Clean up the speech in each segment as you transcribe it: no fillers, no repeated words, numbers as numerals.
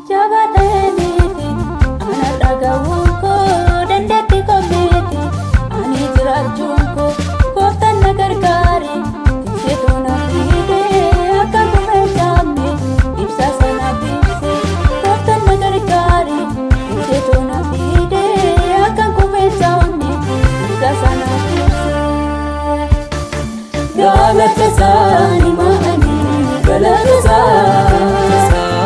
Jabaa ta'ee miti ana dhaga'uun koo dandeettii koo miti ani jiraachuun koo gooftaan na gargaare tikseetu na fiide akka gurra hin caamne ibsaa sana ibse gooftaan na gargaare tikseetu na fiide akka gurra hin caamne ibsaa sana ibse. Galata isaanii ma'anii galata isaa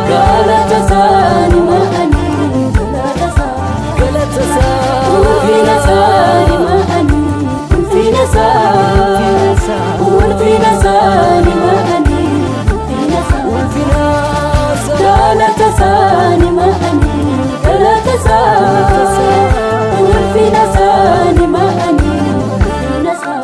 galata isaanii ma'anii galata isaa Galata isaa. Ulfina isaanii ma'anii ulfina isaa ulfina isaanii ma'anii ulfina isaa Ulfina isaa. Galata isaanii ma'anii galata isaa ulfina isaanii ma'anii ulfina isaa.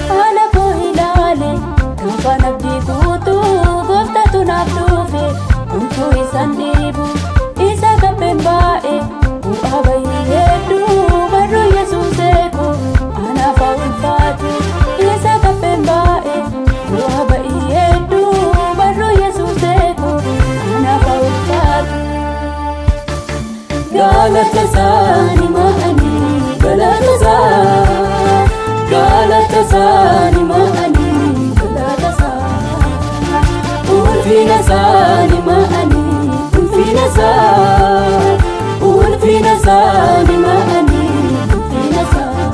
Haala koo ilaale gaafaan abdii guutuu gooftaatu naaf dhufe homtuu isaan dhiibu isa gabbeen baa'e bu'aa bayii hedduu barruu Yesuus eegu anaaf haa ulfaatu isa gabbeen baa'e bu'aa bayii hedduu barruu Yesuus eegu anaaf haa ulfaatu. Galata isaanii ma'anii galata isaa galata isaanii ma'anii galata isaa ulfina isaanii ma'anii ulfina isaa ulfina isaanii ma'anii ulfina isaa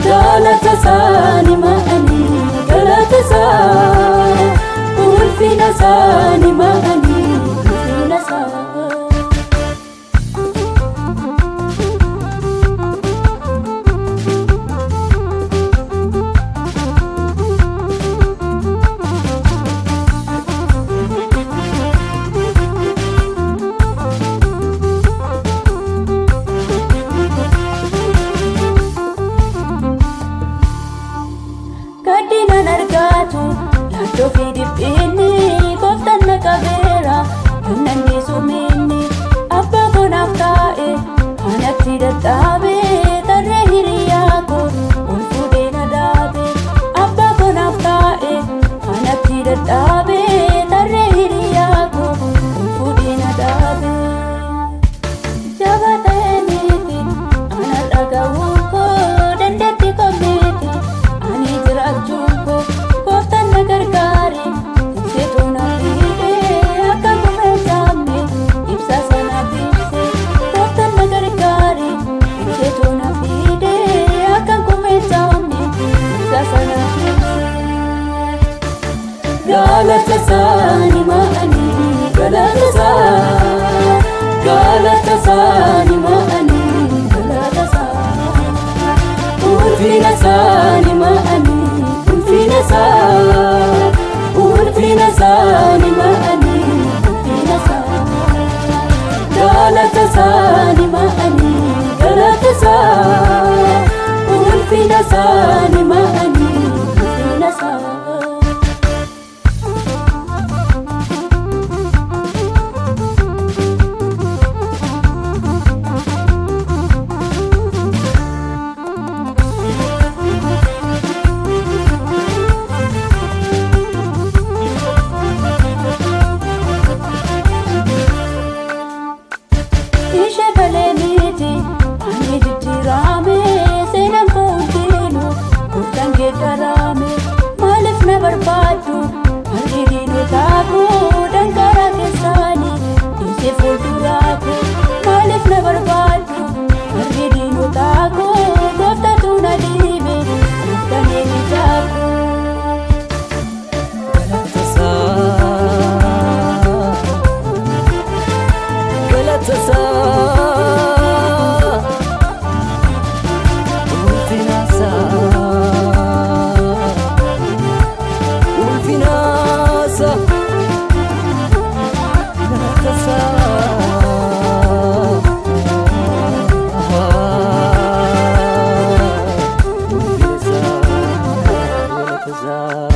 galata isaanii ma'anii galata isaa ulfina isaanii ma'anii ulfina isaa. Gaddinan argaatu yaaddoo fi dhiphinni gooftaan na qabeera yonnanni suminni abbaa koo naaf taa'e anatti dadhaabe tarree hiriyaa koo ol fuudhee na dhaabe abbaa koo naaf taa'e anatti dadhaabe tarree hiriyaa koo ol fuudhee na dhaabe. Jabaa ta'ee miti ana dhaga'uun koo dandeettii koo miti ani jiraachuun koo gooftaan na gargaare tikseetu na fiide akka gurra hin caamne ibsaa sana ibse gooftaan na gargaare tikseetu na fiide akka gurra hin caamne ibsaa sana ibse. Galata isaanii ma'anii galata isaa galata isaanii ma'anii galata isaa ulfina isaanii ma'anii ulfina isaa ulfina isaanii ma'anii ulfina isaa galata isaanii ma'anii galata isaa ulfina isaanii ma'anii ulfina isaa. Ishee malee miti. Galata isaa, ulfina isaa, ulfina isaa, galata isaa, ulfina isaa, galata isaa.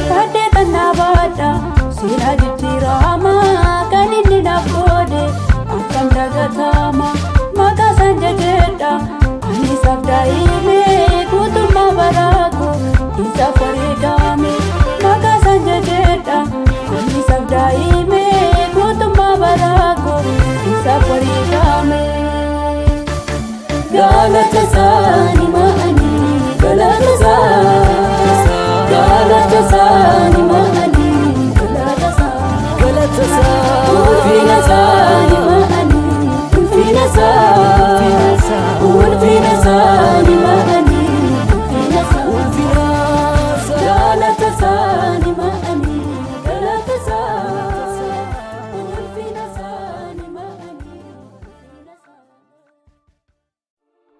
Baddee xannaa baadha seenaa jijjiirama kan inni naaf godhe akkam dagatama maqaa isaan jajedha ani isaaf daa'ime guutummaa baraako isaaf wareegame maqaa isaan jajedha ani isaaf daa'ime guutummaa baraako isaaf wareegame. Galata isaa.